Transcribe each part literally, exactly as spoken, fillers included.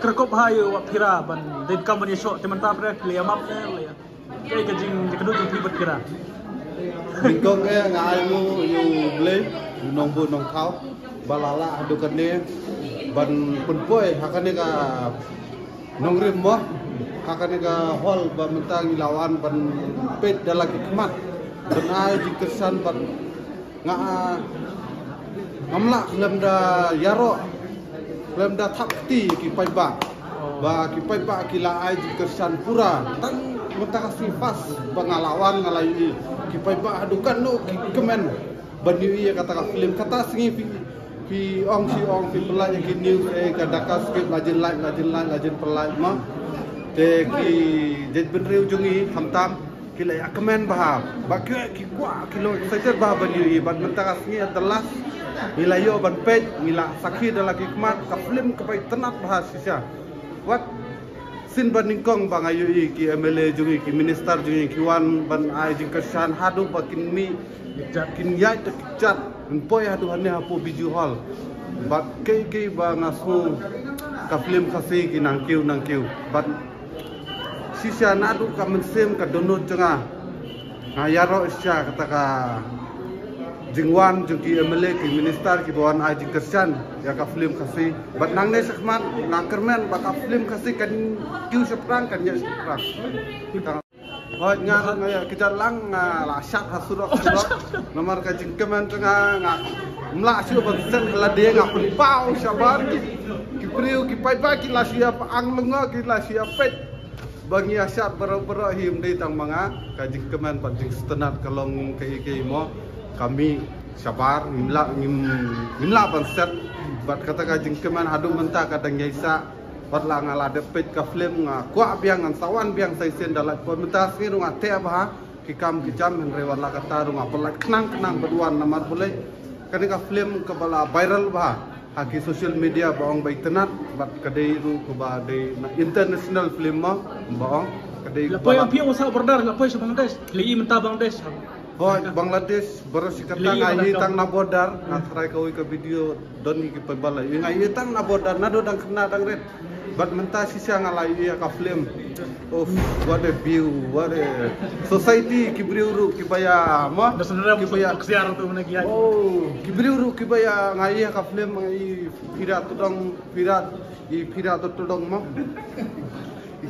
Kyrkop ha ïa u Phira ban dei kam ban ïa shoh te mynta pre phi la ïa map ne la ïa. Kaei ka jing ka dei jong phi bad Phira. Nyngkong eh nga ai nguh ïa u Blei, u nongbuh nongthaw ba la lah haduh kane ban pynpoi ha kane ka nongrim mo, ha kane ka hall ba mynta ngi la wan ban peit da la ki khmat ban ai jingkyrshan ban Nga, ngam lah khlem da ïaroh, khlem da thap kti ki paidbah. Ba ki paidbah ki la ai jingkyrshan pura tang mynta ka sngi first ba nga la wan nga la ïohi ki paidbah haduh katno ki kmen ban ïohi ïa kata ka film. Kata sngi phi, phi ong shi ong phi pynlait ïa ki news eh ka Dhaka Script la jin lait, la jin lait, la jin pynlait ma. Te ki jaitbynriew jong ngi khamtam ki la ïa kmen bha, ba ki, ki kwah, ki long excited bha ban ïohi, bad mynta ka sngi at the last ngi la ïoh ban peit, ngi la sakhi da la ki khmat ka film kaba itynnad bha shisha. Wat sien ba nyngkong ba nga ïohi ki M L A jong ngi, ki minister jong ngi ki wan ban ai jingkyrshan haduh ba kin mih, kin ïaid da ki kjat, kin poi haduh hangne hapoh Bijou Hall. Bad kaei kaei ba nga sngew ka film Khasi ki nang kiew nang kiew. Bad shisha naduh ka mynsiem ka dohnud jong nga, nga ïaroh shisha kata ka jingwan jong ki M L A, ki minister kiba wan ai jingkyrshan ïa ka film Khasi. Bad nangne shakhmat nga kyrmen ba ka film Khasi kan kiew shaphrang, kan ïaid shaphrang. Hooid, nga, nga ïa kjat lang nga la shad ha surok surok. Namar ka jingkmen jong nga, ngam lah shuh ban send ha lade, nga pynpaw shabar. Ki briew ki paidbah ki la shu ïa pang lyngngoh, ki la shu ïa peit. Ba ngi ïa shad baroh baroh hi, ym dei tang ma nga. Ka jingkmen bad jingsngewtynnad ka long kaei kaei mo, ka mih shabar, ngim lah, ngim, ngim lah ban set. Bad kata ka jingkmen haduh mynta ka dang ïaisah. Wat la nga la dep peit ka film nga kwah biang, ngan sa wan biang sa shisien da lait por. Mynta sngi ruh nga teh bha ki kam ki jam, hynrei wat la katta ruh nga pynlait khnang khnang ban wan namar balei kane ka film kaba la viral bha ha ki social media ba ong ba itynnad, bad ka dei ruh kaba dei na international film mo, ba ong ka dei. La poi ba la phi ong sa border, la poi sha Bangladesh, la i mynta Bangladesh. Hooid, Bangladesh, baroh shi katta nga ïohi tang na border, nga tharai kawei ka video don hi ki paidbah la ïohi, nga ïohi tang na border naduh dang khynnah dang rit. Bad mynta shisha nga la ïohi ïa ka film. Uff, what a view, what a society, ki briew ruh kiba ïa mo, kiba ïa, oh, ki briew ruh kiba ïa, nga ïohi ïa ka film, nga ïohi Phira Tudong, Phira, i Phira Tudong mo.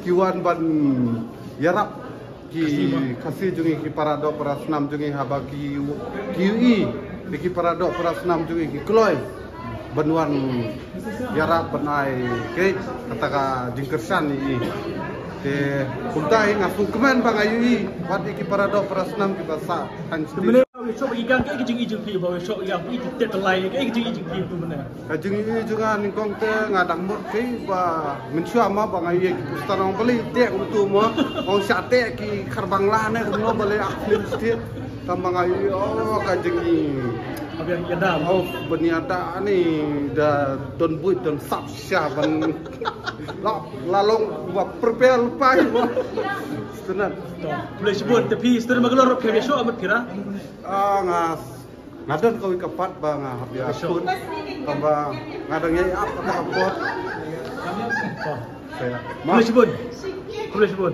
Ki wan ban ïarap ki Khasi jong ngi, ki para doh para snam jong ngi, haba ki, ki ïohi ïa ki para doh para snam jong ngi ki kloi ban wan ïarap ban ai, okay, kata ka jingkyrshan ïa i. Te kumta hi nga sngewkmen ba nga ïohi wat ïa ki para doh para snam kiba sah tang sdang. Ba ïa shoh ïa ka, kaei ka jingïohi jong phi ba ïa shoh ïa ka, ïa ka, kaei ka jingïohi jong phi tu mynne? Ka jingïohi jong nga nyngkong te nga dang mut kaei ba mynshuwa ma ba nga ïohi ki poster ong balei teh kumtu mo, ong shah teh ki khar Bangla ne kumno balei ak film stet. Tang ba nga ïohi, oh, ka jingïohi. Ba ïa da, oh, ba ïa da ni da don buit don sap sha ban la, la long ba prepare pai ba. Stet. Khublei shibun, te phi stet Mangalore phi ïa shoh mat Phira? Ah, nga Nga don kawei ka part ba nga hap ïa shoot. Tang ba nga dang ïa ap kata ka por. Khublei shibun. Khublei shibun.